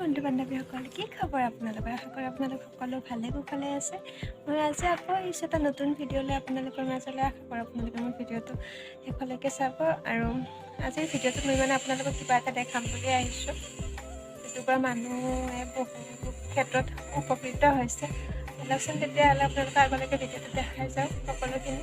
বন্ধু বান্ধৱীসকল, কি খবৰ আপোনালোকৰ? আশা কৰোঁ আপোনালোক সকলো ভালে কুশলে আছে। মই আজি আকৌ আহিছোঁ এটা নতুন ভিডিঅ' লৈ আপোনালোকৰ মাজলৈ। আশা কৰোঁ আপোনালোকে মোৰ ভিডিঅ'টো শেষলৈকে চাব। আৰু আজিৰ ভিডিঅ'টোত মই মানে আপোনালোকক কিবা এটা দেখাম বুলি আহিছোঁ, যিটোৰ পৰা মানুহে বহু ক্ষেত্ৰত উপকৃত হৈছে। ব'লকচোন তেতিয়াহ'লে আপোনালোকে আগলৈকে ভিডিঅ'টো দেখাই যাওক সকলোখিনি।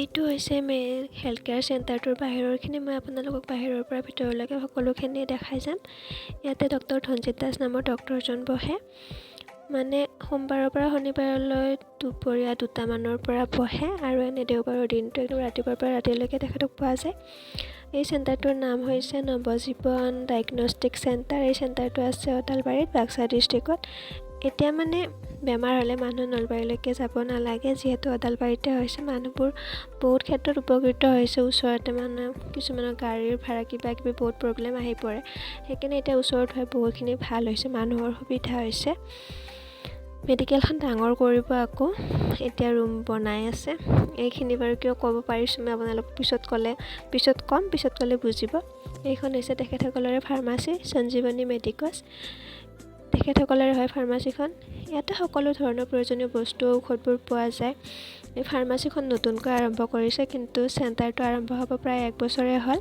এইটো হৈছে মেইন হেল্থ কেয়াৰ চেণ্টাৰটোৰ বাহিৰৰখিনি। মই আপোনালোকক বাহিৰৰ পৰা ভিতৰলৈকে সকলোখিনি দেখাই যাম। ইয়াতে ডক্টৰ ধনজিত দাস নামৰ ডক্টৰজন বহে। মানে সোমবাৰৰ পৰা শনিবাৰলৈ দুপৰীয়া 2টামানৰ পৰা বহে আৰু এনে দেওবাৰৰ দিনটো একদম ৰাতিপুৱাৰ পৰা ৰাতিলৈকে তেখেতক পোৱা যায়। এই চেণ্টাৰটোৰ নাম হৈছে নৱজীৱন ডায়েগনষ্টিক চেণ্টাৰ। এই চেণ্টাৰটো আছে ওদালবাৰীত, বাক্সা ডিষ্ট্ৰিক্টত। এতিয়া মানে বেমাৰ হ'লে মানুহ নলবাৰীলৈকে যাব নালাগে, যিহেতু ওদালবাৰীতে হৈছে। মানুহবোৰ বহুত ক্ষেত্ৰত উপকৃত হৈছে। ওচৰতে মানে কিছুমানৰ গাড়ীৰ ভাড়া, কিবা কিবি বহুত প্ৰব্লেম আহি পৰে। সেইকাৰণে এতিয়া ওচৰত হৈ বহুতখিনি ভাল হৈছে, মানুহৰ সুবিধা হৈছে। মেডিকেলখন ডাঙৰ কৰিব আকৌ, এতিয়া ৰুম বনাই আছে। এইখিনি বাৰু কিয় ক'ব পাৰিছোঁ মই আপোনালোকক পিছত ক'লে, পিছত ক'ম, পিছত ক'লে বুজিব। এইখন হৈছে তেখেতসকলৰে ফাৰ্মাচী, সঞ্জীৱনী মেডিকছ তেখেতসকলৰে হয় ফাৰ্মাচীখন। ইয়াতে সকলো ধৰণৰ প্ৰয়োজনীয় বস্তু, ঔষধবোৰ পোৱা যায়। এই ফাৰ্মাচীখন নতুনকৈ আৰম্ভ কৰিছে, কিন্তু চেণ্টাৰটো আৰম্ভ হ'ব প্ৰায় এক বছৰে হ'ল।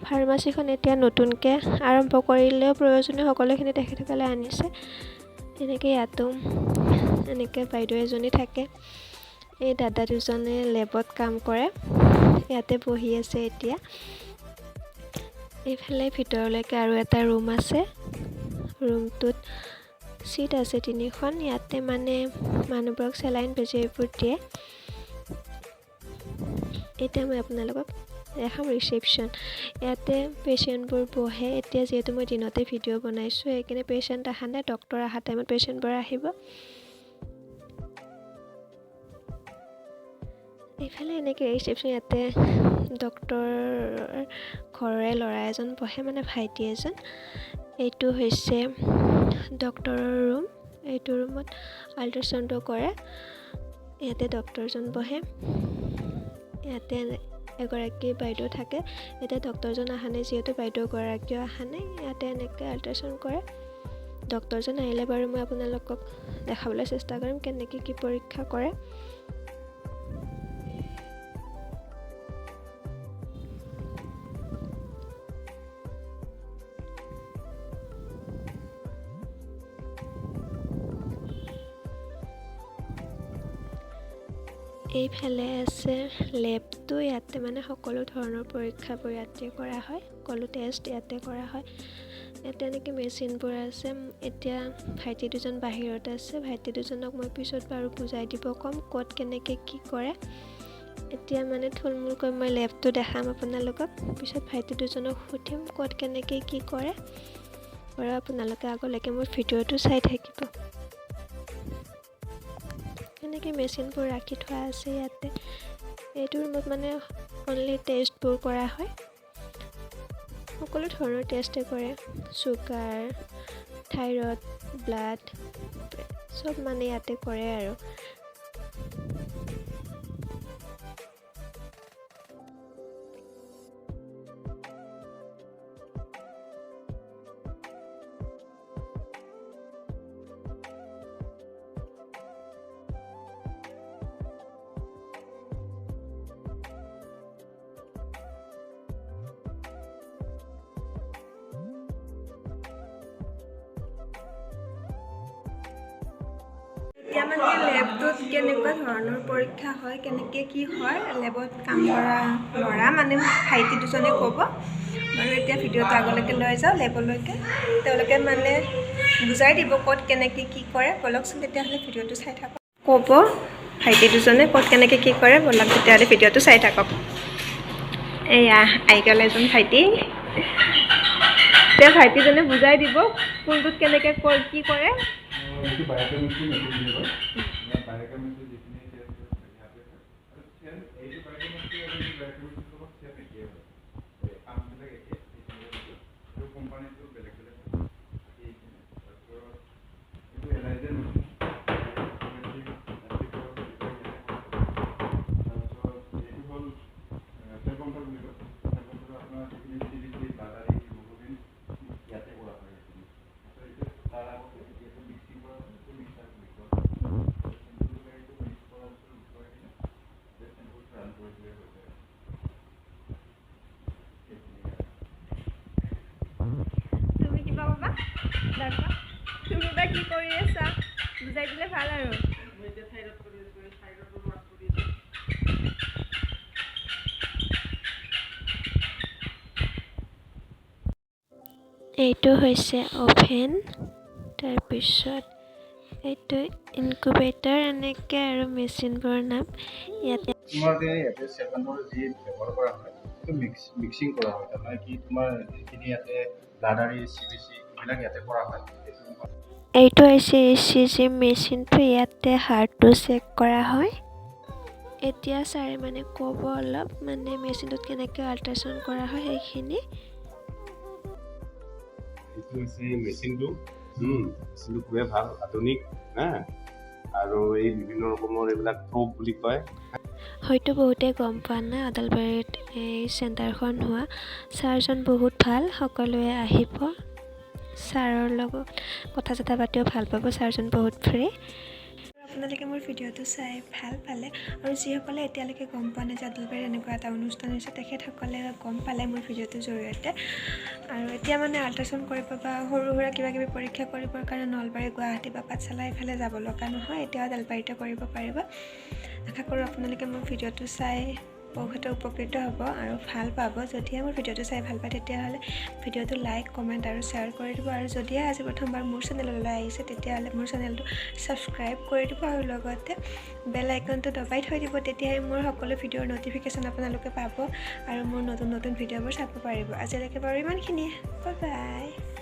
ফাৰ্মাচীখন এতিয়া নতুনকৈ আৰম্ভ কৰিলেও প্ৰয়োজনীয় সকলোখিনি তেখেতসকলে আনিছে। এনেকৈ ইয়াতো এনেকৈ বাইদেউ এজনী থাকে। এই দাদা দুজনে লেবত কাম কৰে, ইয়াতে বহি আছে এতিয়া। এইফালে ভিতৰলৈকে আৰু এটা ৰুম আছে। ৰুমটোত চিট আছে তিনিখন। ইয়াতে মানে মানুহবোৰক চেলাইন, বেজী এইবোৰ দিয়ে। এতিয়া মই আপোনালোকক দেখাম ৰিচেপশ্যন। ইয়াতে পেচেণ্টবোৰ বহে। এতিয়া যিহেতু মই দিনতে ভিডিঅ' বনাইছোঁ, সেইকাৰণে পেচেণ্ট অহা নাই। ডক্টৰ অহা টাইমত পেচেণ্টবোৰ আহিব। এইফালে এনেকৈ ৰিচেপশ্যন। ইয়াতে ডক্টৰ ঘৰৰে ল'ৰা এজন বহে, মানে ভাইটি এজন। এইটো হৈছে ডক্টৰৰ ৰুম। এইটো ৰুমত আল্ট্ৰাচাউণ্ডো কৰে। ইয়াতে ডক্টৰজন বহে। ইয়াতে এগৰাকী বাইদেউ থাকে। এতিয়া ডক্টৰজন অহা নাই, যিহেতু বাইদেউগৰাকীও অহা নাই। ইয়াতে এনেকৈ আল্ট্ৰাচাউণ্ড কৰে। ডক্টৰজন আহিলে বাৰু মই আপোনালোকক দেখাবলৈ চেষ্টা কৰিম কেনেকৈ কি পৰীক্ষা কৰে। এইফালে আছে লেবটো। ইয়াতে মানে সকলো ধৰণৰ পৰীক্ষাবোৰ ইয়াতে কৰা হয়, সকলো টেষ্ট ইয়াতে কৰা হয়। ইয়াতে এনেকৈ মেচিনবোৰ আছে। এতিয়া ভাইটি দুজন বাহিৰত আছে। ভাইটি দুজনক মই পিছত বাৰু বুজাই দিব ক'ম ক'ত কেনেকৈ কি কৰে। এতিয়া মানে থুলমূলকৈ মই লেবটো দেখাম আপোনালোকক। পিছত ভাইটি দুজনক সুধিম ক'ত কেনেকৈ কি কৰে। বাৰু আপোনালোকে আগলৈকে মোৰ ভিডিঅ'টো চাই থাকিব। এনেকৈ মেচিনবোৰ ৰাখি থোৱা আছে ইয়াতে। এইটো ৰুমত মানে অনলি টেষ্টবোৰ কৰা হয়। সকলো ধৰণৰ টেষ্টে কৰে, চুগাৰ, থাইৰয়ড, ব্লাড চব মানে ইয়াতে কৰে। আৰু এতিয়া মানে লেবটোত কেনেকুৱা ধৰণৰ পৰীক্ষা হয়, কেনেকৈ কি হয়, লেবত কাম কৰা ল'ৰা মানে ভাইটি দুজনে ক'ব। বাৰু এতিয়া ভিডিঅ'টো আগলৈকে লৈ যাওঁ লেবলৈকে। তেওঁলোকে মানে বুজাই দিব ক'ত কেনেকৈ কি কৰে। ব'লকচোন তেতিয়াহ'লে ভিডিঅ'টো চাই থাকক। ক'ব ভাইটি দুজনে ক'ত কেনেকৈ কি কৰে। ব'লক তেতিয়াহ'লে ভিডিঅ'টো চাই থাকক। এয়া আহি গ'ল এজন ভাইটি। তেওঁ ভাইটিজনে বুজাই দিব কোনটোত কেনেকৈ কি কৰে। এইটো বায়'কেমিষ্ট্ৰি মেচিন বুলি কয়। বায়'কেমিষ্ট্ৰি যিখিনি টেষ্ট ইয়াতে হয় আৰু চেম এইটো বায়'কেমিষ্ট্ৰি আৰু এইটো বায়'কেমিষ্ট্ৰিৰ লগত চেম একেই হয়। এই কামবিলাক একে। এইটো কোম্পানীটো বেলেগ বেলেগ হয়, এইখিনি। তাৰপিছত এইটো এলাইজা মেচিন। তাৰপিছত এইটো হ'ল চেল কাউণ্টাৰ বুলি কয়। চেল কাউণ্টাৰত আপোনাৰ যিখিনি CBC, blood, haemoglobin ইয়াতে কৰা হয় সেইখিনি। তাৰপিছত এইটো তাৰ আগতে ইয়াতে মিক্সিং কৰা হয়। এইটো মিক্সাৰ বুলি কোৱা হয়। চেম্পুলবিলাক এইটো মিক্স কৰাৰ পিছত উঠোৱাই কিনে চেম্পুলটো ৰান কৰি দিলে হৈ যায়। সেইখিনিয়ে আৰু। তুমি কিবা ক'বা? দাদা, তুমি বা কি কৰি আছা বুজাই দিলে ভাল আৰু। মই এতিয়া থাইৰড কৰি আছোঁ। এই থাইৰডৰ ৱাৰ্ক কৰি আছোঁ। এইটো হৈছে অ'ভেন, তাৰপিছত এইটো ইনকুবেটাৰ, এনেকৈ আৰু মেচিনবোৰৰ নাম ইয়াতে। তোমাৰ ইয়াতে চেল কাউণ্টাৰ যি ব্যৱহাৰ কৰা হয়, সেইটো মিক্সিং কৰা হয়। তাৰমানে কি, তোমাৰ যিখিনি ইয়াতে ব্লাড আৰু CBC এইবিলাক ইয়াতে কৰা হয়। এইটো এইটো হৈছে ECG মেচিনটো। ইয়াতে হাৰ্টটো চেক কৰা হয়। এতিয়া ছাৰে মানে ক'ব অলপ, মানে মেচিনটোত কেনেকৈ আল্ট্ৰাচাউণ্ড কৰা হয় সেইখিনি। এইটো হৈছে মেচিনটো। মেচিনটো খুবেই ভাল, আধুনিক হা। আৰু এই বিভিন্ন ৰকমৰ এইবিলাক প্ৰ'ব বুলি কয়। হয়তো বহুতে গম পোৱা নাই ওদালবাৰীত এই চেণ্টাৰখন হোৱা। ছাৰজন বহুত ভাল, সকলোৱে আহিব। ছাৰৰ লগত কথা চথা পাতিও ভাল পাব। ছাৰজন বহুত ফ্ৰী। আপোনালোকে মোৰ ভিডিঅ'টো চাই ভাল পালে আৰু যিসকলে এতিয়ালৈকে গম পোৱা নাই যে ওদালবাৰীত এনেকুৱা এটা অনুষ্ঠান হৈছে, তেখেতসকলে গম পালে মোৰ ভিডিঅ'টোৰ জৰিয়তে। আৰু এতিয়া মানে আল্ট্ৰাচাউণ্ড কৰিব বা সৰু সুৰা কিবা কিবি পৰীক্ষা কৰিবৰ কাৰণে নলবাৰী, গুৱাহাটী বা পাঠশালা এইফালে যাব লগা নহয়, এতিয়া ওদালবাৰীতে কৰিব পাৰিব। আশা কৰোঁ আপোনালোকে মোৰ ভিডিঅ'টো চাই বহুতো উপকৃত হ'ব আৰু ভাল পাব। যদিহে মোৰ ভিডিঅ'টো চাই ভাল পায়, তেতিয়াহ'লে ভিডিঅ'টো লাইক, কমেণ্ট আৰু শ্বেয়াৰ কৰি দিব। আৰু যদিহে আজি প্ৰথমবাৰ মোৰ চেনেললৈ আহিছে, তেতিয়াহ'লে মোৰ চেনেলটো ছাবস্ক্ৰাইব কৰি দিব আৰু লগতে বেল আইকনটো দবাই থৈ দিব। তেতিয়াহে মোৰ সকলো ভিডিঅ'ৰ ন'টিফিকেশ্যন আপোনালোকে পাব আৰু মোৰ নতুন নতুন ভিডিঅ'বোৰ চাব পাৰিব। আজিলৈকে বাৰু ইমানখিনিয়ে। Bye bye.